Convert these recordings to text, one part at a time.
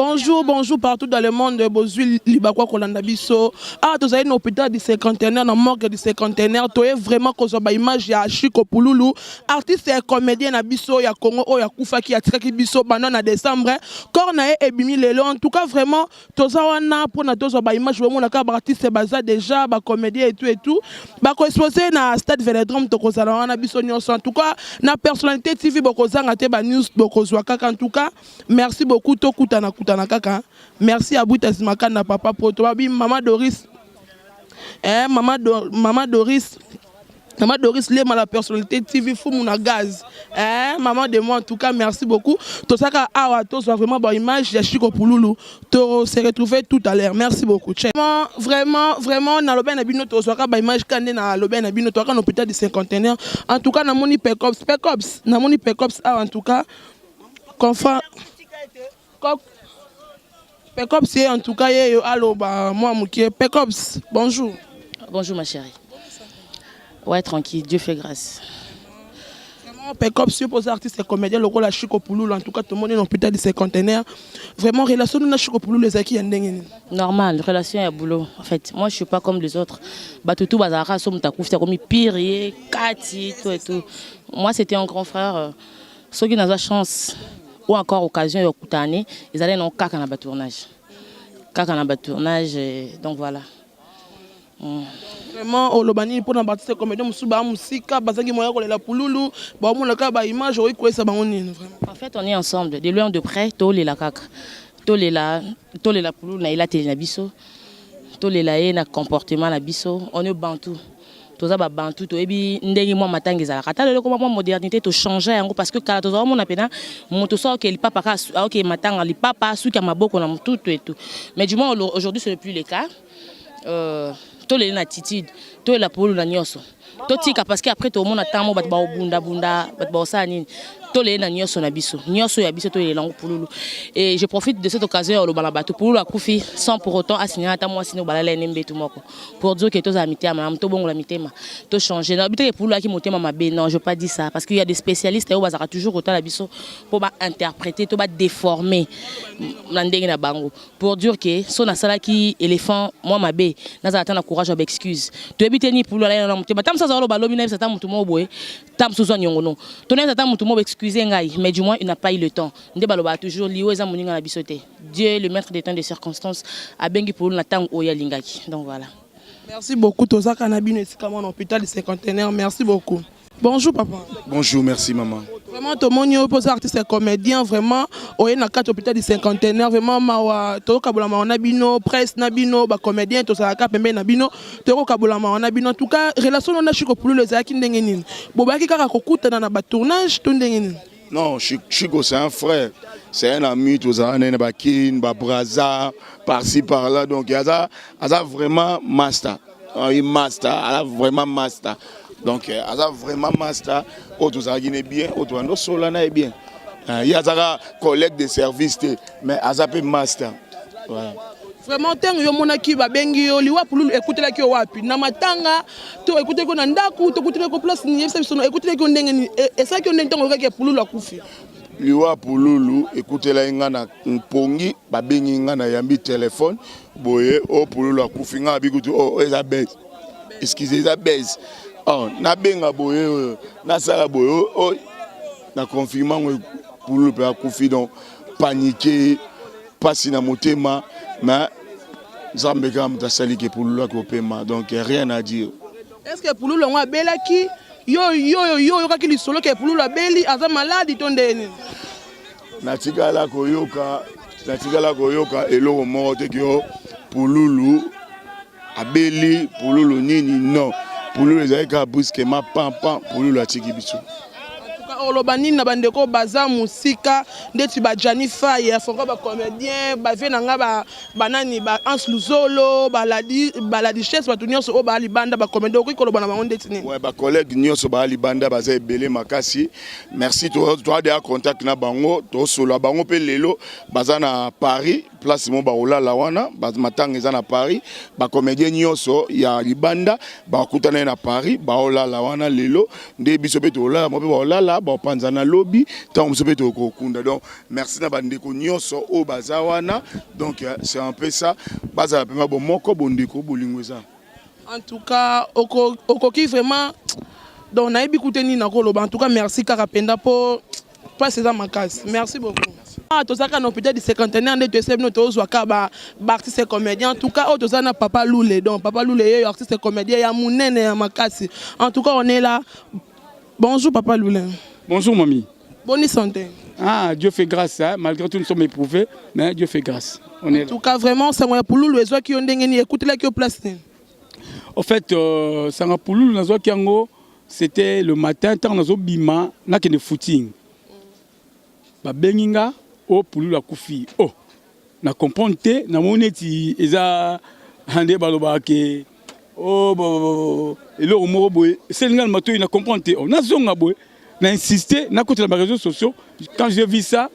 Bonjour, bonjour partout dans le monde. Bozui libakwa kolanda biso. Ah, tozali na hôpital du cinquantenaire, na morgue du cinquantenaire. Toye vraiment kozwa ba image ya Chico Pululu, artiste et comédien na biso ya Congo oyo akufaki, atikaki biso banda na décembre. Corps na ye ebimi lelo. En tout cas, vraiment, toza wana mpona tozwa ba image. Bomonaka ba artiste baza déjà, ba comédien et tout et tout. Bako exposer na stade Vélodrome, tokozala wana biso nyonso. En tout cas, na Personnalité TV bokozanga te ba news, bokozwa kaka. En tout cas, merci beaucoup. Tokutana kutana kaka. Merci Abuta Zimakanda, papa Poto, babi Mama Doris, eh, Mama Doris, Maman Doris Lema, la Personnalité TV, Fumu na gaz. Eh, maman de moi, en tout cas, merci beaucoup. Tosaka awa, tozwa vraiment ba image ya Chico Pululu. To se retrouver tout à l'heure. Merci beaucoup. Vraiment, vraiment, vraiment, na lobe na bino, tozwaka ba image kande na lobe na bino, toka na hôpital du cinquantenaire. En tout cas, namoni Pecops, Pecops, namoni Pecops awa en tout cas. Confort. Pecops ye en tout cas ye yo aloba moi mukie. Pecops, bonjour. Bonjour ma chérie. Ouais, tranquille, Dieu fait grâce. Vraiment, Pecops, yo posa artiste et comédien lokola Chico Pululu, en tout cas, tout le monde est l'hôpital du cinquantenaire. Vraiment, relation na Chico Pululu ezalaki ya ndenge nini? Normal, relation ya boulot. En fait, moi je suis pas comme les autres. Batutu bazalaka so moto akufi akomi pire ye kati tout et tout. Moi c'était un grand frère. Soki nazwa chance ou encore occasion ya kokutana, ezali nango kaka na batournage. Kaka na batournage, donc voilà. Vraiment, oloba nini mpona baartiste comédien mosusu baa mosika, bazangi moya kolela Pululu, baomona kaka baimage? Okoki koyesa bango nini vraiment? En fait, on est ensemble, de loin de près, tolela kaka. Tolela, tolela Pululu na elateli na biso. Tolela ye na comportement na biso. On est bantu. Toza babantu, toyebi ndenge mwa matanga ezalaka. Ata lelo koma mwa modernité, tochange yango, parce que kala tozala mona mpena moto so aoke lipapa kaka, aoke matanga lipapa, suki ya maboko na motutu et tout. Mais du moins aujourd'hui ce n'est plus le cas. Toleli na attitude, toyela Pululu na nyonso, totika, parce que après tomona ntango bato baobundabunda, bato baosala nini. Toleli na nyonso na biso, nyonso ya biso, toyelela yango Pululu. Et je profite de cette occasion ya oloba na bato: Pululu akufi sans pour autant asinya ata mwasi ne obalala ene mbetu moko, pour dire que tozala mitema malamu, tobongola mitema, tochange. Na biteke Pululu aki motema mabe, non, je pas dit ça, parce qu'il y a des spécialistes oyo bazalaka toujours kotala biso mpo bainterpréter to badéformer na ndenge na bango, pour dire que so nasalaki éléphant mwa mabe, nazala ata na courage ya baexcuse. Toyebi te ni Pululu alai na motema. Ta mosusu azala loba lobi, nayebisa ata motu moko boye, ta mosusu aniongo no to nayebisa ata motu moko, excuse ngai, mais du moins il n'a pas eu le temps. Nde balobaka toujours, liwo eza moninga na biso te. Dieu, le maître des temps, des circonstances, abengi Pululu na ntango oyo alingaki. Donc voilà. Merci beaucoup. Tozaka na bino esika mwana hôpital du cinquantenaire. Merci beaucoup. Bonjour papa. Bonjour, merci maman. Vraiment, tomoni oyo mpoza artiste et comédien, vraiment oye na kati hôpital du cinquantenaire. Vraiment mawa, tokokabola mawa na bino, presse na bino, bacomédien tozalaka pembeni na bino, tokokabola mawa na bino. En tout cas, relation no na Chico Pululu ezalaki ndenge nini? Bobaki kaka kokutana na batournage to ndenge nini? Non, Chico, c'est un frère, c'est un ami, tozala nene bakine, babraza, par-ci, par-là. Donc, aza, aza vraiment master. Oui, master, aza vraiment master. Donc, aza vraiment master. Oyo tozalaki ne bien, oyo tobanda osola na ye bien. Ye azaka collègue de service te, mais aza mpe master. Voilà. Vraiment, ntango yo omonaki babengi yo liwa Pululu, ekutelaki yo wapi? Na matanga to ekutelaki yo na ndako to ekutelaki yo place nini? Yebisa biso, ekutelaki yo ndenge nini? Esalaki yo ndenge ntango oyokaki ya Pululu akufi? Liwa Pululu ekutelaki nga na mpongi. Babengi nga, na yambi telefone boye: "O Pululu akufi." Nga abi kutu o eza bese, excuse, eza bese. Oh, nabenga boye oyo nasala boye o na confirme yango, Pululu mpe akufi. Donc panique, mpasi na motema, mais Nzambe kaka moto asali ke Pululu akopema. Donc rien à dire. Est ce que Pululu yango abelaki? Yo oyokaki lisolo ke Pululu abeli, aza maladi to ndenge nini? Natikala koyoka eloko moko te ke o Pululu abeli, Pululu nini, non. Pululu ezali kaka brusquement, pampan, Pululu atiki biso. Oloba nini na bandeko baza mosika, ndeti bajani Fai afonga, bacomédien bavie na nga, banani, ba Hans Luzolo, baladichesse, bato nyonso oyo baa libanda, bacomédien, okoki koloba na bango ndeti nini? Ouais, bacollègue nyonso baa libanda baza ebele makasi. Merci, toa deya contact na bango, tosolola bango mpe. Lelo baza na Paris, place mo bakolala wana, matanga eza na Paris. Bacomédien nyonso ya libanda bakutana ye na Paris, baolala wana lelo. Nde biso mpe tolala mo mpe baolala. Bakopanzana lobi, ntango mosusu mpe tokokunda. Donc merci na bandeko nyonso oyo baza wana. Donc c'est un peu ça. Bazala mpema bomoko, bondeko, bolingo eza. En tout cas, okoki vraiment, donc nayebi kute nini nakoloba. En tout cas, merci kaka mpenza mpo mpasi eza makasi. Merci beaucoup. Ah, tozalaka na hôpital du Cinquantenaire nde toyesa bino, tozwa ka baartiste comédien. En tout cas, oyo toza na Papa Lule. Donc Papa Lule yeyo artiste comédien ya monene ya makasi. En tout cas, on est là. Bonjour, Papa Lule. Bonjour, mamie. Bonne santé? Ah, Dieu fait grâce, hein. Malgré tout, nous sommes éprouvés, mais Dieu fait grâce. On est en tout cas, vraiment, sango ya Pululu ezwaki yo ndenge nini? Ekutelaki yo place nini? Au fait, sango Pululu nazwaki yango, c'était le matin, ntango nazobima, nakende footing. Babengi nga o Pululu akufi. Oh, na comprendre te, namoni neti eza nde balobaka ke oh, eloko moko boye esali nga na matoi, na comprendre te. Oh, nazonga boye, na insisté, nakotela ba réseaux sociaux. Quand j'ai vu ça,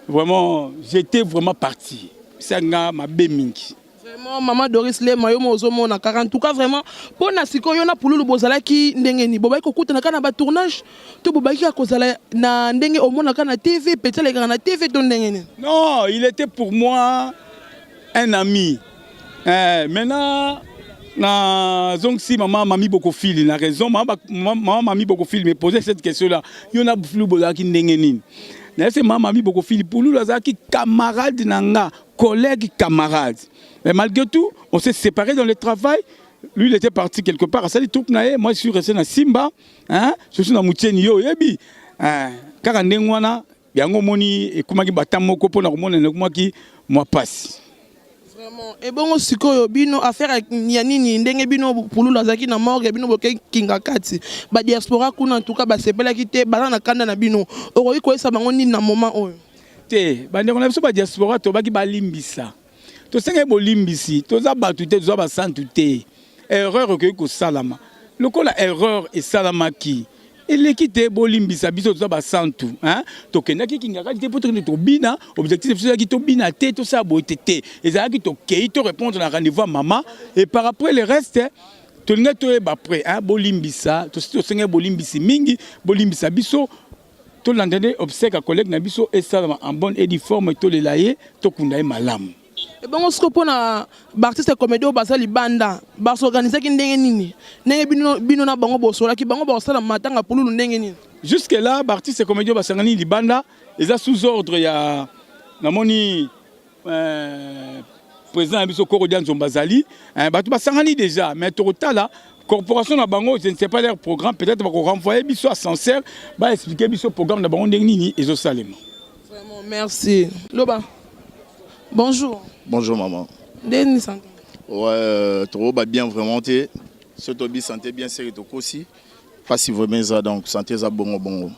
vraiment, j'étais vraiment parti. Esali mabe mingi. Vraiment, Mama Doris Lema, yo mo ozomona kaka. En tout cas, vraiment, mpo na sikoyo, yo na Pululu bozalaki ndenge nini? Bobaki kokutana kaka na batournage to bobaki kaka kozala na ndenge omonaka na TV, peti alekaka na TV, to ndenge nini? Non, il était pour moi un ami. Maintenant, na zongisi mama Mami Bokofili na raison. Mama, mama Mami Bokofili me posait cette question là: yo na Pululu bozalaki ndenge nini? Nayese mama Mami Bokofili, Pululu azalaki camarade na nga, collègue, camarade. Mais malgré tout, on s'est séparés dans le travail. Lui, il était parti quelque part asali troupe na ye, moi je suis resté na Simba, hein? Je suis na Mutieni, yo oyebi, hein? Kaka ndenge wana yango omoni ekomaki bata moko mpona komona ekomaki mwa pasi. Vraiment. Ebongo sikoyo bino, affaire ya nini, ndenge bino Pululu azalaki na morgue, bino bokekinga kati, badiaspora kuna en tout cas basepelaki te, baza na kanda na bino. Okoki koyesa bango nini na moment oyo? Te, bandeko na biso badiaspora, tobaki balimbisa, tosengaki bolimbisi. Toza bato te, toza basantu te. Erreur ekoki kosalama. Lokola erreur esalamaki, eleki te, bolimbisa biso, toza basantu. Tokendaki Kingakati te mpo tokende tobina. Objectif biso ezalaki tobina te, tosala boye te te. Ezalaki tokei to répondre na rendez-vous ya mama et par après le reste tolingai toyeba après. Bolimbisa, tosengaki bolimbisi mingi, bolimbisa biso. Tolanda nde obsèque ya collègue na biso esalama en bonne et due forme, tolela ye, tokunda ye malamu. Ebongo sikoyo mpona baartiste comédie oyo baza libanda, basorganisaki ndenge nini? Ndenge bino, bino na bango bosolaki, bango bakosala matanga Pululu ndenge nini? Jusque là, baartiste comédie oyo basangani libanda eza sous ordre ya, namoni président na biso Koko Dia Nzomba azali. Bato basangani déjà, mais tokotala corporation na bango, je ne sais pas leur programme. Peut-être bakorenvoyer biso ascenseur, baexpliquer biso programme na bango ndenge nini ezosalema. Vraiment, merci. Loba, bonjour. Bonjour, maman. Ndeni santé? Ouais, trop ba bien vraiment te. Surtout bi santé bien c'est tokosi. Pas si vraiment ça, donc santé za bongo bongo.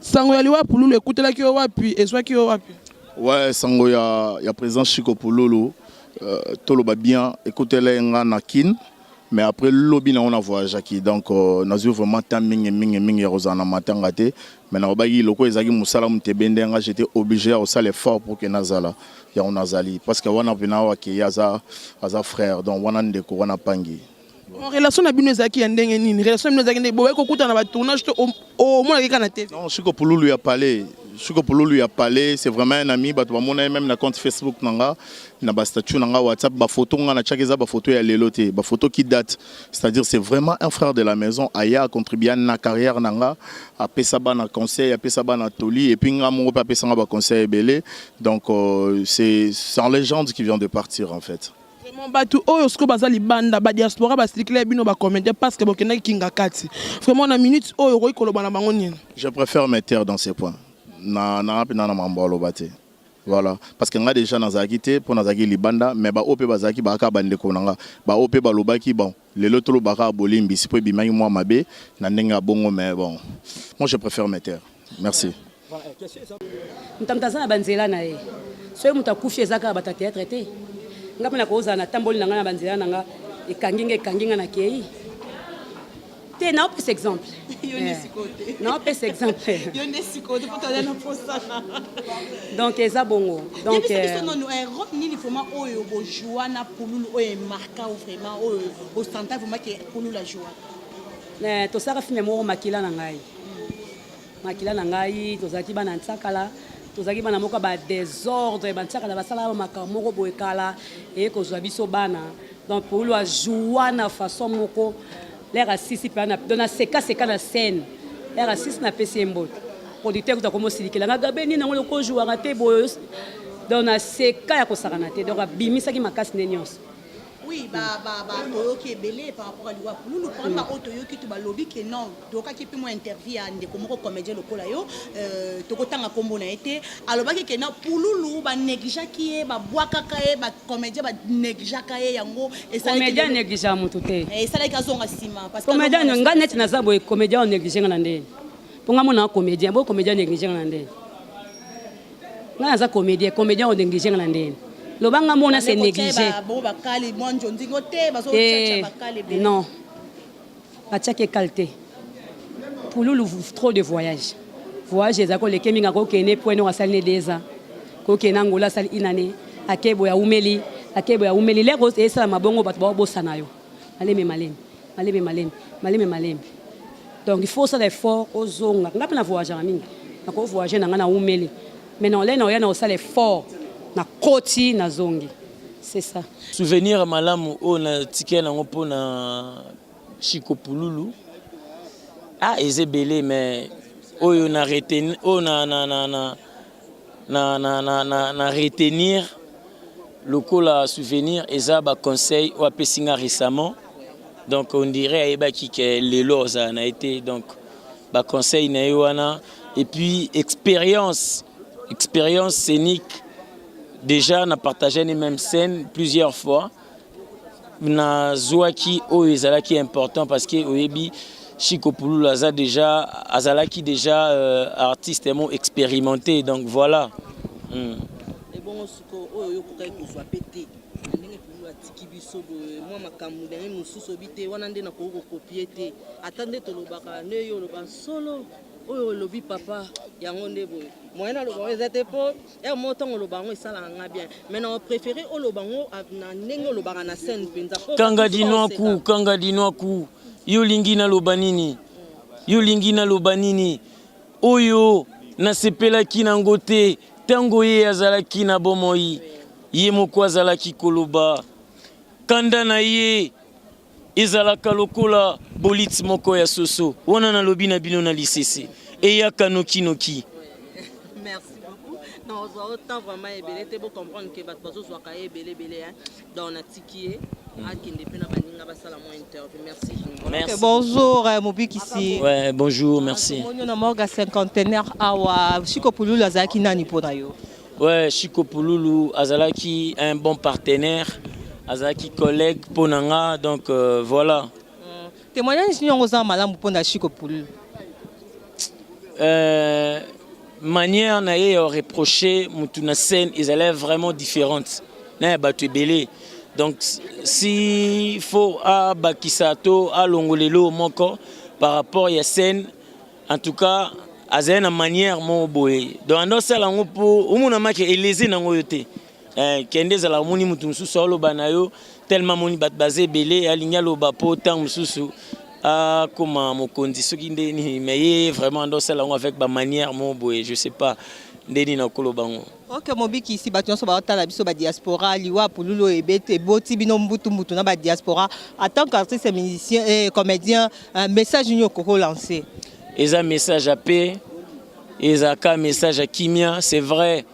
Sango ya liwa Pululu ekutelaki yo wapi? Ezwaki yo wapi? Ouais, sango ya président Chico Pululu, toloba bien, ekutela nga na Kin, mais après lobi na on a voyagé, donc nazwi vraiment temps mingi mingi mingi ya kozala na matanga te. Mais nakobaki loko ezalaki mosala motebe nde nga j'étais obligé ya kosala effort pour que nazala yango nazali, parce que wana mpena awa akei aza frère, donc wana ndeko, wana pangi. Bon, relation na bino ezalaki ya ndenge nini? Relation na bino ezalaki ndenge boyaki kokutana na batournage to omonaki kaka na TV? Non, Chico Pululu ya palais. Chico Pululu ya palais, c'est vraiment un ami. Bato bamona ye même na compte Facebook na nga, na ba statut na nga WhatsApp, ba photo nga na tchaka eza ba photo ya lelo te, ba photo qui date. C'est-à-dire, c'est vraiment un frère de la maison, aya contribuer na carrière na nga, apesa bana conseil, apesa bana toli et puis nga moko pe apesa nga ba conseil ebele. Donc c'est en légende qui vient de partir en fait. Vraiment, bato oyo sikoyo baza libanda, badiaspora, basilikila bino bacomédien parce que bokendaki kinga kati. Vraiment, na minute oyo okoki koloba na bango nini? Je préfère me taire dans ces points. Na mpe na mambo aloba te. Voilà, parce que nga déjà nazalaki te mpo nazalaki libanda, mais baoyo mpe bazalaki bakaka bandeko na nga, baoyo mpe balobaki, bon, lelo tolobaka bolimbisi mpo ebimaki mwa mabe na ndenge ya bongo. Mais bon, moi je préfère me taire. Merci. Moto moto aza na banzela na ye. Soki moto akufi, eza kaka bato ya théâtre te. Nga mpe nakozala na tamboli na ngai na banzela na nga, ekangi nga, ekangi nga, nakei te. Naopesa exemple, naopesa exemple. Donc eza bongo. Donc biso nono, rôle nini vraiment oyo bojua na Pululu oyo emarka vraiment, oyo osanta vraiment ke Pululu ajoua? Tosalaka film moko, Makila na ngai. Makila na ngai, tozalaki bana nsakala, tozalaki bana moko ya ba desordre, ba nsakala basalaka ba makambo moko boye kala, eye kozwa biso bana. Donc Pululu a joua na façon moko, l'heure asisi pena na, donc naseka seka na scène, l'heure asisi napesi ye mbote. Producteur kutu akomi osilikela nga, Gabe nini yango lokola o jouaka te boye, donc naseka ya kosakana te, donc abimisaki makasi nde nionso. Oui, ba ba ba toyoki ebele par rapport à liwa pululu parmi ba oyo toyoki to balobi que non toyokaki mpe mwa interview ya ndeko moko comédien lokola yo euh, tokotanga nkombo na ye te alobaki que non pululu ba négligeaki ye babwakaka ye ba comédien ba négligeaka ye yango comédien négligeaka moto te eh, esalaki azonga nsima parce que comédien ngai neti naza boye comédien onéglige nga na ndeni mpo ngai monaka comédien bo comédien néglige nga na ndeni Nga naza comedien, comedien o neglige nga na ndeni? Loba nga mona se neglige. Eh, non. Batiaki ekale te. Pululu trop de voyage. Voyage eza ko leke mingi akokende point nord asali ne deux ans. Kokende Angola asali une année. Ake boye awumeli, ake boye awumeli. Lero esalama bongo bato baobosana yo. Maleme maleme. Maleme maleme. Maleme maleme. Donc il faut osala effort ozonga. Nga pe na voyageaka mingi. Nako voyager na nga na wumeli. Mais na olai na oya na osala effort. Na koti na zongi. C'est ça. Souvenir ya malamu oyo na tikali nango mpo na Chico Pululu ah eza ebele mais oyo na retenir oyo na na na na na na na na, na retenir lokola souvenir eza ba conseil oyo apesi nga récemment donc on dirait ayebaki ke lelo ozala na ye te donc ba conseil na ye wana et puis expérience expérience scénique déjà na partage ni même scène plusieurs fois Nazuaki oyo ezalaki important parce que oyebi Chico Pululu aza dejà azalaki dejà euh, artiste mo expérimenté donc voilà. Mm. Ebongo siko oyo yo okokaki kozwa pe te na ndenge Pululu atiki biso boye mwa makambo ndenge mosusu oyebi te wana nde nakoki kokopie te ata nde tolobaka nde yo oloba solo oyo olobi papa yango nde boye moyen naloba yango eza te mpo heure moko ntango oloba yango esalaka nga bien mais na préféré oloba yango na ndenge olobaka na scène mpenza kanga dinwaku kanga dinwaku yo olingi naloba nini yo olingi naloba nini oyo nasepelaki nango te ntango ye azalaki na bomoi ye moko azalaki koloba kanda na ye Ezalaka lokola bolite moko ya soso. Wana nalobi na bino na lisese. Eyaka noki noki. Merci beaucoup. Non, ozwa autant vraiment ebele te bo comprendre que bato bazozwaka ye ebele ebele hein. Donc natiki ye akende mpe na baninga basala mwa interview. Merci. Merci. Okay, bonjour euh, Mobikisi. Ouais, bonjour, merci. Tomoni na morgue cinquantenaire awa Chico Pululu azalaki nani mpo na yo? Ouais, Chico Pululu azalaki un bon partenaire, azalaki collègue mpo na nga, donc euh, voilà. Mm. Témoignage nini yango oza malamu mpo na Chico Pululu? Euh, manière na ye ya reprocher mutu na scène ezalaki vraiment différente na ya bato ebele donc si faut abakisa to alongola eloko moko par rapport ya scène En tout cas azali na manière moko boye donc anda osala yango mpo omona make eleze nango yo te eh, kende ezala omoni moto mosusu aoloba na yo tellement amoni bato baza ebele alingi aloba mpo ntango mosusu akoma mokonzi soki nde nini mais ye vraiment anda osala yango avec bamanière moko boye je sais pas nde nini nakoloba yango Ok mobikisi bato nyonso baotala biso ba diaspora liwa pululu oyo eboti bino mbutu mbutu na ba diaspora en tant qu'artiste musicien et comédien euh, message nini okoki lancer eza message ya paix ezalaka message ya kimia c'est vrai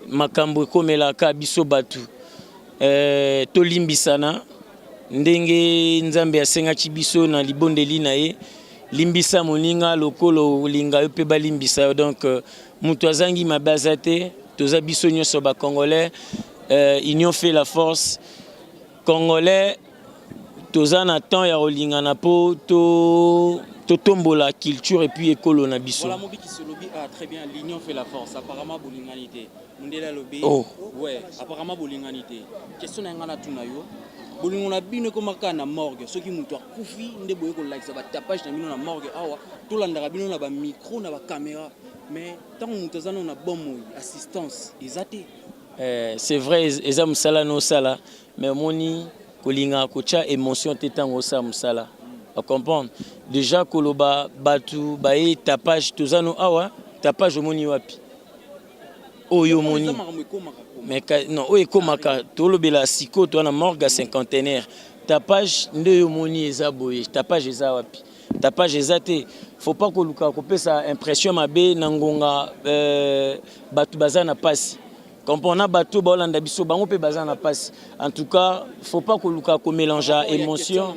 makambo ekomelaka biso bato euh, tolimbisana ndenge nzambe asengaki biso na libondeli na ye limbisa moninga lokola olinga yo mpe balimbisa yo donc euh, Mutu azangi mabe aza te, toza biso nyoso ba congolais, euh, union fait la force. Congolais toza na temps ya kolingana po to totombola culture et puis ekolo na biso. Voilà Mobikisi olobi ah très bien l'union fait la force apparemment bolingani te mundele alobi oh. ouais apparemment bolingani te question na nga natuna yo bolingo na bino ekoma kaka na morgue soki moto akufi nde boye kolakisa batapage na bino na morgue awa tolandaka bino na bamicro na bacamera Mais tango moto aza nano na bomoi assistance eza te. Eh, c'est vrai eza mosala no osala mais omoni kolingaka kotya émotion te ntango osala mosala. Ocomprendre dejà koloba batu baye tapage toza no awa tapage omoni wapi oyo omoni mais non oyo ekomaka tolobela sikoyo toza na morgue ya cinquantenaire tapage nde yo omoni eza boye tapage eza wapi tapage eza te faut pas koluka kopesa impression mabe na ngonga euh, bato baza na pasi Comprends na bato baolanda biso bango pe baza na pasi en tout cas faut pas koluka ko mélanger émotion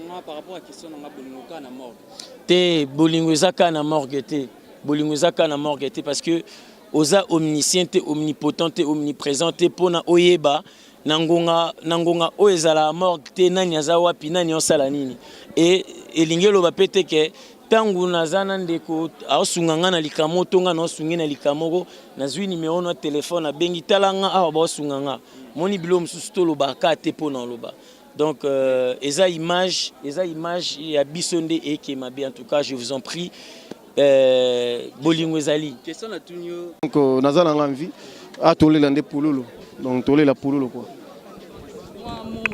te bolingo eza kaka na morgue te bolingo eza kaka na morgue te parce que oza omniscient te omnipotent te omniprésent te pona oyeba na ngonga na ngonga oyo ezala morgue te nani aza wapi nani osala nini e elingi eloba pe te ke Tango naza na ndeko aosunga nga na likambo to nga naosunge na likambo moko, nazwi numero na telefone nabengi, tala nga awa baosunga nga. Moni biloko mosusu tolobaka kaka te mpo na oloba. Donc euh, eza image, eza image ya biso nde eke mabe. En tout cas, je vous en prie, euh, bolingo ezali. Question natuni yo. Donc euh, naza na nga envie ah tolela nde pululu. Donc tolela pululu quoi.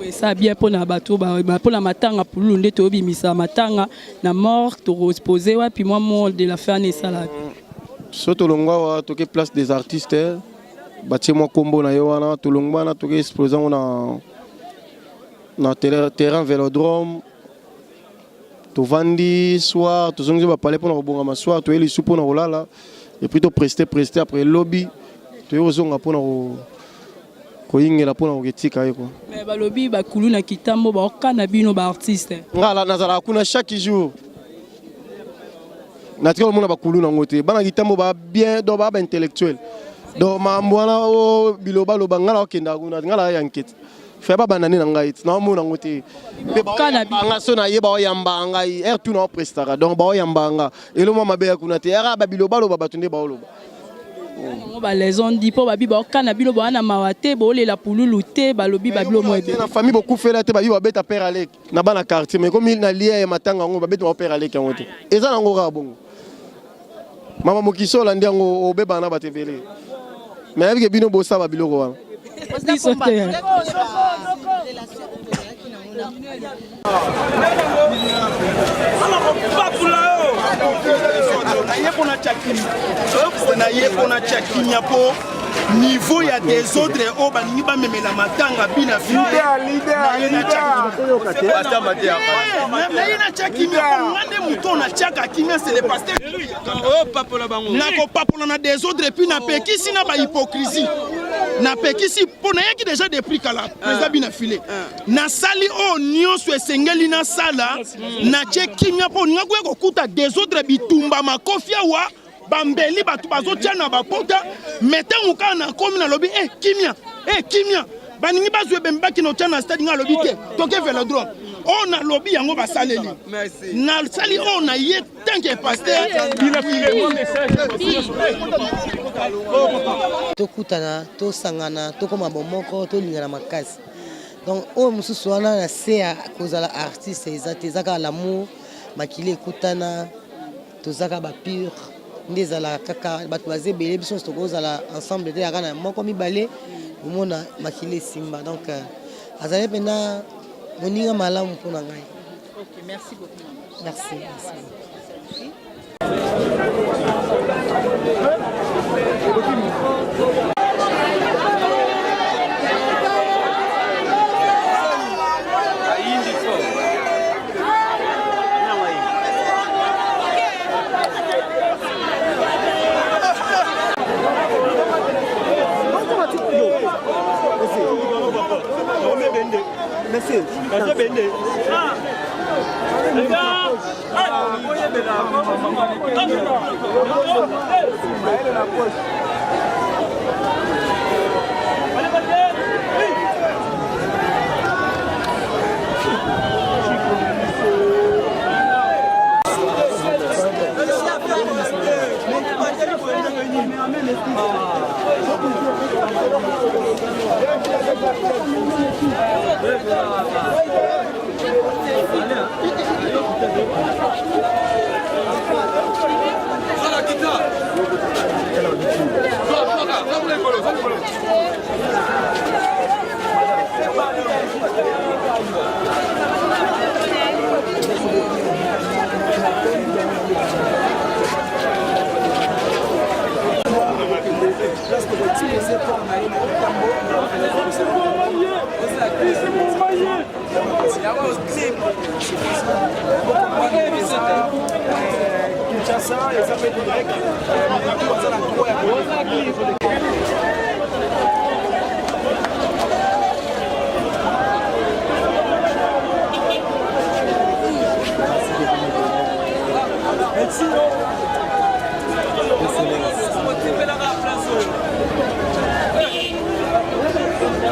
Esa bien mpona bato mpona matanga pululu nde toyobimisa matanga na mort tokopose wapi mwa mot de la fin esala so tolongwa awa toke place des artistes batie mwa nkombo na ye wana tolongwa wana toke explose yango na na terrain velodrome tovandi soir tozongisi bapale mpona kobongama soir toye lisu mpona kolala epuis topreste preste après lobi toye kozonga mpona koyingela mpona koketika ye kua mais balobi bakulu na kitambo baokana bino baartiste nga nazalaka kuna chaque jour natikala komona bakulu nango te bana kitambo ba bien donc ba baintellectuel donc makambo wana o bilobaloba nga nakokendaka kuna nga naya nkete fe babanda nde na ngai ti naomona yango te mpe baoyambanga so naye baoyamba ngai heure tout naoprestaka donc baoyamba nga elo mwa mabe ya kuna te yaka babilobaloba bato nde baoloba yango balaison di mpo babi baokana bino boa na mawa te boolela pululu te balobi babilo mwa ebele na famille bokufela te babi babeta père alek na bana quartier mais komi na lia ya matanga yango babeta bango père alek yango te eza nango kaka bongo mama mokiso olandi yango obebana na bato ebele mais ayebike bino bosala biloko wana biso te naye mpona tya kimia mpo niveau ya desordre oyo balingi bamemela matanga bina naye natya kimia nga nde moto oyo natyaka kimia c'est le pasteur nakopapola na desordre epuis napekisi na bahypocrisie napekisi mpo nayaki deja depuis kala président bina file nasali oyo nyonso esengeli nasala natye kimia mpo olinga koya kokuta desordre bitumba makofi awa bambeli bato bazotya na bapota me ntango kaka nakomi nalobi e eh, kimia e eh, kimia balingi bazwa ebembe bakende otya na stade ngai alobi te toke velodrome oyo nalobi yango basaleli nasali oyo na ye tanke paster tokutana tosangana tokoma bomoko tolingana makasi donc oyo mosusu wana na se ya kozala artiste eza te eza kaka l'amour makili ekutana toza kaka bapure nde ezalaka kaka bato baza ebele biso nyonso tokozala ensemble te yaka na moko mibale omona makili esimba donc euh, azali mpena moninga malamu mpo na ngai okay, merci beaucoup merci, merci. Kinshasa eza mpe direct mutu aza na droit ya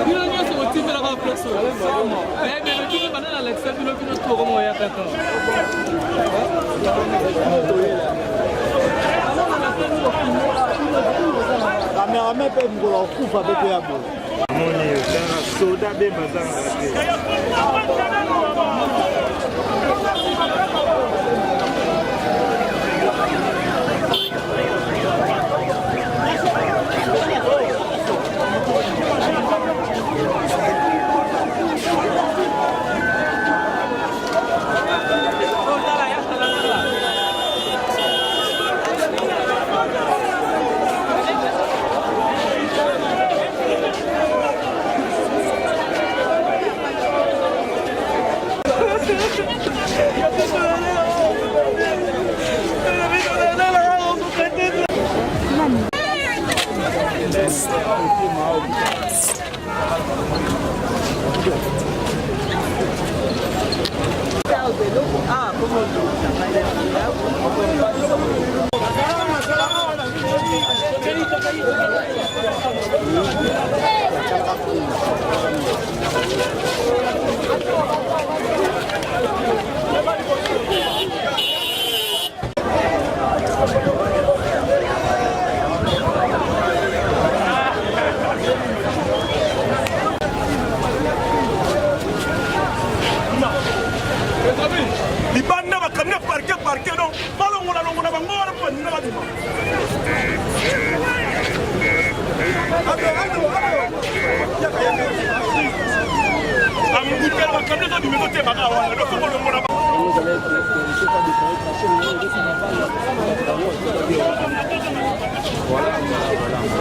bino nyonso botimbelaka place oyo bino bana nalakisa bino bino tokomoya kaka Cameraman mpe mokolo akufa mpe toya boye. Amoni otanga soda be bazangaka te. Libanda bakambi na parke parke donc balongola longola bango wana mpo baninga babima. Ambutela bakambi ezobima ezotebaka wana donc kolongola. Voilà, voilà.